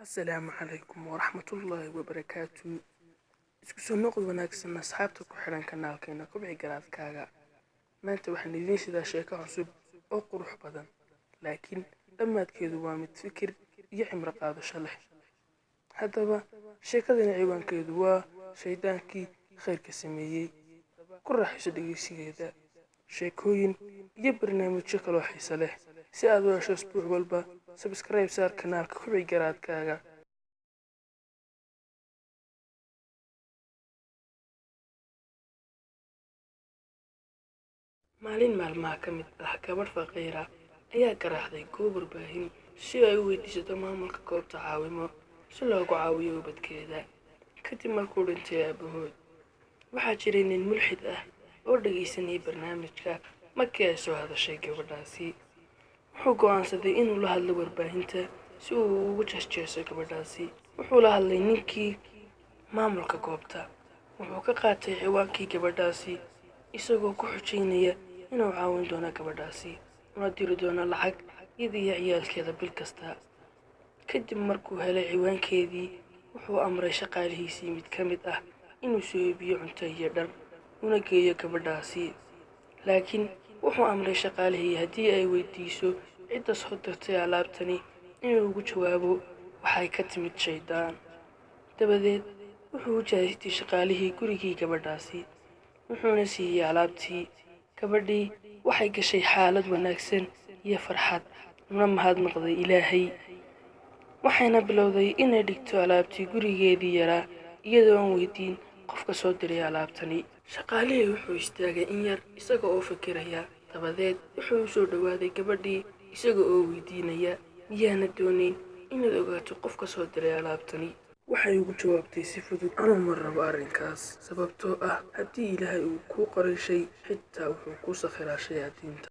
Asalaamu calaykum waraxmatullaahi wabarakaatu. Isku soo noqod wanaagsan asxaabta ku xidhan kanaalkeena Kobci Garaadkaaga. Maanta waxaan idiin sidaa sheeko cusub oo qurux badan, laakiin dhammaadkeedu waa mid fikir iyo cimro qaadasho leh. Haddaba sheekadani ciwaankeedu waa Shaydaankii Khayrka Sameeyey. Ku raaxayso dhegeysigeeda, sheekooyin iyo barnaamijyo kaloo xiiso leh. Si aad u hesho isbuuc walba, subscribe saar kanaalka Kobci Garaadkaaga. Maalin maalmaha ka mid ah, gabadh faqiira ayaa garaacday goob warbaahin si ay u weydiisato maamulka goobta caawimo si loogu caawiyo ubadkeeda kadib markuu dhintay aabahood. Waxaa jiray nin mulxid ah oo dhagaysanayay barnaamijka. Markii ay soo hadashay gabadhaasi, wuxuu go'aansaday inuu la hadlo warbaahinta si uu ugu jeesjeeso gabadhaasi. Wuxuu la hadlay ninkii maamulka goobta, wuxuu ka qaatay ciwaankii gabadhaasi, isagoo ku xujaynaya inuu caawin doono gabadhaasi una diri doono lacag iyada iyo ciyaalkeeda bil kasta. Kadib markuu helay ciwaankeedii, wuxuu amray shaqaalihiisii mid ka mid ah inuu soo iibiyo cunto iyo dhar una geeyo gabadhaasi, laakiin wuxuu amray shaqaalihii haddii ay weydiiso cidda soo dirtay alaabtani inuu ugu jawaabo waxay ka timid shaydaan. Dabadeed wuxuu u jahaystay shaqaalihii gurigii gabadhaasi, wuxuuna siiyey alaabtii. Gabadhii waxay gashay xaalad wanaagsan iyo farxad, una mahadnaqday Ilaahay, waxayna bilowday inay dhigto alaabtii gurigeedii yaraa iyadoo aan weydiin qofka soo diray alaabtani. Shaqaalihii wuxuu istaagay in yar isaga oo fikiraya, dabadeed wuxuu u soo dhowaaday gabadhii isaga oo weydiinaya, miyaana doonayn inaad ogaato qofka soo diray alaabtani? Waxay ugu jawaabtay si fudud, anuu ma rabo arrinkaas, sababtoo ah haddii Ilaahay uu kuu qoray shay, xitaa wuxuu kuu sakhiraa shayaadiinta.